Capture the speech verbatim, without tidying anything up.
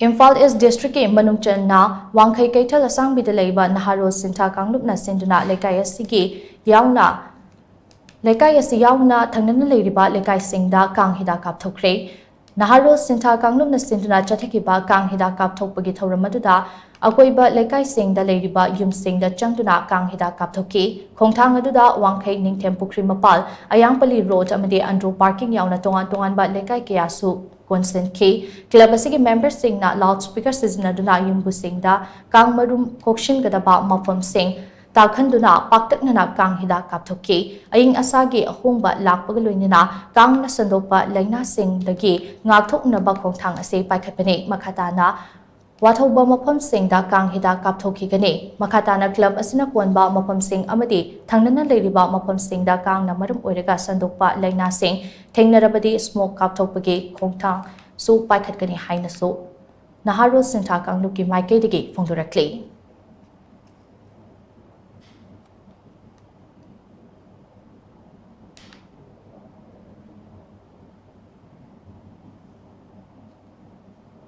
ꯏꯝꯐꯥꯜ ꯏꯁ ꯗꯤꯁꯇ꯭ꯔꯤꯛꯀꯤ ꯃꯅꯨꯡ ꯆꯟꯅ ꯋꯥꯡꯈꯩ ꯀꯩꯊꯦꯜ ꯑꯁꯥꯡꯕꯤꯗ ꯂꯩꯕ ꯅꯍꯥꯔꯣꯜ ꯁꯤꯟꯊꯥ ꯀꯥꯡꯂꯨꯞꯅ ꯁꯤꯟꯗꯨꯅ ꯂꯩꯀꯥꯏ ꯑꯁꯤꯒꯤ ꯌꯥꯎꯅ ꯂꯩꯀꯥꯏ ꯑꯁꯤ ꯌꯥꯎꯅ ꯊꯪꯅꯅ ꯂꯩꯔꯤꯕ ꯂꯩꯀꯥꯏꯁꯤꯡꯗ ꯀꯥꯡ ꯍꯤꯗꯥꯛ ꯀꯥꯞꯊꯣꯛꯈ꯭ꯔꯦ꯫ ꯅꯍꯥꯔꯣꯜ ꯁꯤꯟꯊꯥ ꯀꯥꯡꯂꯨꯞꯅ ꯁꯤꯟꯗꯨꯅ ꯆꯠꯊꯈꯤꯕ ꯀꯥꯡ ꯍꯤꯗꯥꯛ ꯀꯥꯞꯊꯣꯛꯄꯒꯤ ꯊꯧꯔꯝ ꯑꯗꯨꯗ ꯑꯀꯣꯏꯕ ꯂꯩꯀꯥꯏꯁꯤꯡꯗ ꯂꯩꯔꯤꯕ ꯌꯨꯝꯁꯤꯡꯗ ꯆꯪꯗꯨꯅ ꯀꯥꯡ ꯍꯤꯗꯥꯛ ꯀꯥꯞꯊꯣꯛꯈꯤ꯫ ꯈꯣꯡꯊꯥꯡ ꯑꯗꯨꯗ ꯋꯥꯡꯈꯩ, ꯅꯤꯡꯊꯦꯝ ꯄꯨꯈ꯭ꯔꯤ ꯃꯄꯥꯜ, ꯑꯌꯥꯡꯄꯜꯂꯤ ꯔꯣꯗ ꯑꯃꯗꯤ ꯑꯟꯗ꯭ꯔꯣ ꯄꯥꯔꯀꯤꯡ ꯌꯥꯎꯅ ꯇꯣꯉꯥꯟ ꯇꯣꯉꯥꯟꯕ ꯂꯩꯀꯥꯏ ꯀꯌꯥꯁꯨ ꯀꯣꯟꯁꯤꯟꯈꯤ꯫ ꯀ꯭ꯂꯕ ꯑꯁꯤꯒꯤ ꯃꯦꯝꯕꯔꯁꯤꯡꯅ ꯂꯥꯎꯗ ꯁ꯭ꯄꯤꯀꯔ ꯁꯤꯖꯤꯟꯅꯗꯨꯅ ꯌꯨꯝꯕꯨꯁꯤꯡꯗ ꯀꯥꯡ ꯃꯔꯨꯝ ꯀꯣꯛꯁꯤꯟꯒꯗꯕ ꯃꯐꯝꯁꯤꯡ ꯇꯥꯛꯍꯟꯗꯨꯅ ꯄꯥꯛꯇꯛꯅꯅ ꯀꯥꯡ ꯍꯤꯗꯥꯛ ꯀꯥꯞꯊꯣꯛꯈꯤ꯫ ꯑꯏꯪ ꯑꯁꯥꯒꯤ ꯑꯍꯣꯡꯕ ꯂꯥꯛꯄꯒ ꯂꯣꯏꯅꯅ ꯀꯥꯡꯅ ꯁꯟꯗꯣꯛꯄ ꯂꯥꯏꯅꯥꯁꯤꯡꯗꯒꯤ ꯉꯥꯛꯊꯣꯛꯅꯕ ꯈꯣꯡꯊꯥꯡ ꯑꯁꯤ ꯄꯥꯏꯈꯠꯄꯅꯤ꯫ ꯃꯈꯥ ꯇꯥꯅ ꯋꯥꯊꯧꯕ ꯃꯐꯝꯁꯤꯡꯗ ꯀꯥꯡ ꯍꯤꯗꯥꯛ ꯀꯥꯞꯊꯣꯛꯈꯤꯒꯅꯤ꯫ ꯃꯈꯥ ꯇꯥꯅ ꯀ꯭ꯂꯕ ꯑꯁꯤꯅ ꯀꯣꯟꯕ ꯃꯐꯝꯁꯤꯡ ꯑꯃꯗꯤ ꯊꯪꯅꯅ ꯂꯩꯔꯤꯕ ꯃꯐꯝꯁꯤꯡꯗ ꯀꯥꯡꯅ ꯃꯔꯝ ꯑꯣꯏꯔꯒ ꯁꯟꯗꯣꯛꯄ ꯂꯥꯏꯅꯥꯁꯤꯡ ꯊꯦꯡꯅꯔꯕꯗꯤ ꯁ꯭ꯃꯣꯛ ꯀꯥꯞꯊꯣꯛꯄꯒꯤ ꯈꯣꯡꯊꯥꯡꯁꯨ ꯄꯥꯏꯈꯠꯀꯅꯤ ꯍꯥꯏꯅꯁꯨ ꯅꯍꯥꯔꯣꯜ ꯁꯤꯟꯊꯥ ꯀꯥꯡꯂꯨꯞꯀꯤ ꯃꯥꯏꯀꯩꯗꯒꯤ ꯐꯣꯡꯗꯣꯔꯛꯂꯤ꯫